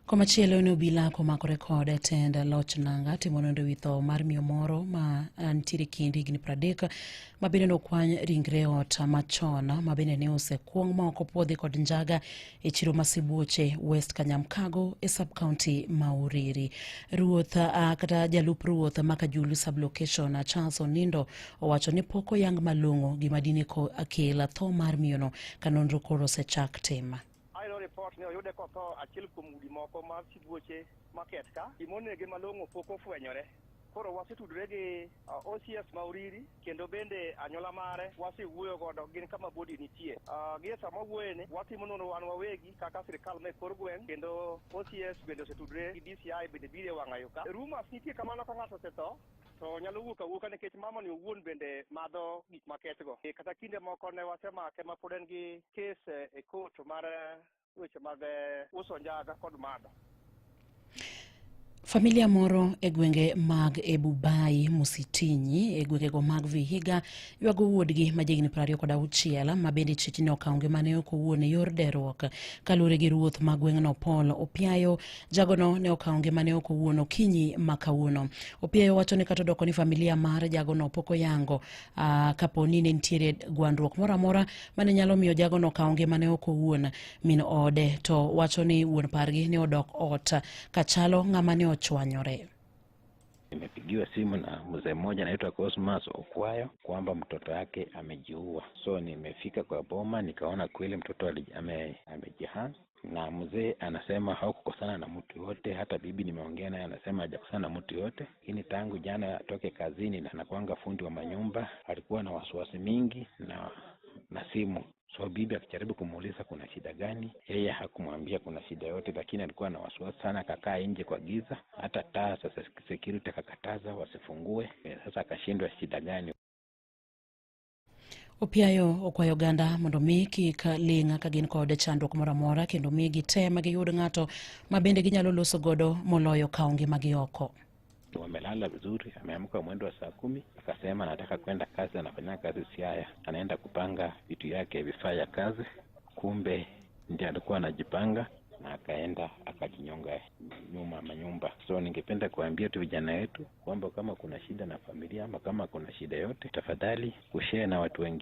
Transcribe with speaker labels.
Speaker 1: Komachielo ne obila komakore kod tend loch nanga timo nonro ewi tho mar miyo moro ma nitiere kind higni 30 ma bende nokwany ringre ot machon ma bende ne osekuong' ma ok opuodhi kod njaga e chiro ma Sibuoche West Kanyamkago e sub county ma Uriri. Ruoth kata jalup ruoth ma Kajulu sub location Charles Onindo owacho ni pok oyang malong'o gima dine kel tho mar miyono ka nonro koro osechak tim.
Speaker 2: Ayudo report ni oyude kotho achiel kuom udi moko mar Sibuoche market ka. Gimonege malong'o pok ofwenyore. Koro wasetudore gi OCS ma Uriri kendo bende anyuola mare wasewuoyo godo gin kama body nitie. Gie sama wawuoye ni watimo nonro wan wawegi kaka sirikal ma e kor gweng' kendo OCS bende osetudore gi DCI bende biro e wang'ayo ka. Rumors nitie kamano ka ng'ato osetho to nyalo wuok awuoka nikech mama ni owuon bende madho gik makech go. Kata kinde moko ne wasemake ma pod en gi kes e court mar weche mag uso njaga kod madho.
Speaker 1: Familia moro e gwenge mag Ebubai Musitinyi e gwengego mag Vihiga ywago wuodgi ma jahigni 26 ma bende chich ni okawo ngimane ok owuon e yor deruok. Kaluwore gi ruoth ma gweng'no Paul Opiayo, jagono ne okawo ngimane ok owuon okinyi ma kawuono. Opiayo wacho ni kata odoko ni familia mar jagono pok oyango kapo ni ne nitiere gwandruok moro amora mane nyalo miyo jagono okawo ngimane ok owuon. Min ode to wacho ni wuon pargi ne odok ot kachalo ng'ama ne ochwanyore.
Speaker 3: Nimepigiwa simu na mzee mmoja anaitwa Cosmas Okwayo kwamba mtoto wake amejiua. So nimefika kwa boma nikaona kweli mtoto amejihang, na mzee anasema hakukosana na mtu yote, hata bibi nimeongea naye anasema hajakosana na mtu yote, lakini tangu jana atoke kazini na anakuanga fundi wa manyumba, alikuwa na wasiwasi mingi na simu. So bibi akijaribu kumuuliza kuna shida gani, yeye hakumwambia kuna shida yote, lakini alikuwa na wasiwasi sana, akakaa nje kwa giza, hata taa sasa security akakataza wasifungue. Sasa akashindwa shida gani.
Speaker 1: Opiayo okwayo oganda mondo mi kik ling' ka gin kod chandruok moro amora kendo mi gitem giyud ng'ato ma bende ginyalo loso godo moloyo kawo ngimagi oko.
Speaker 3: Wamelala vizuri, ameamka mwendo wa saa 10 akasema anataka kwenda kazi, anafanya kazi Siaya, anaenda kupanga vitu yake vifaa ya kazi, kumbe ndiye alikuwa anajipanga na akaenda akajinyonga nyuma manyumba. So ningependa kuambia tu vijana wetu kwamba kama kuna shida na familia ama kama kuna shida yote, tafadhali kushare na watu wengine.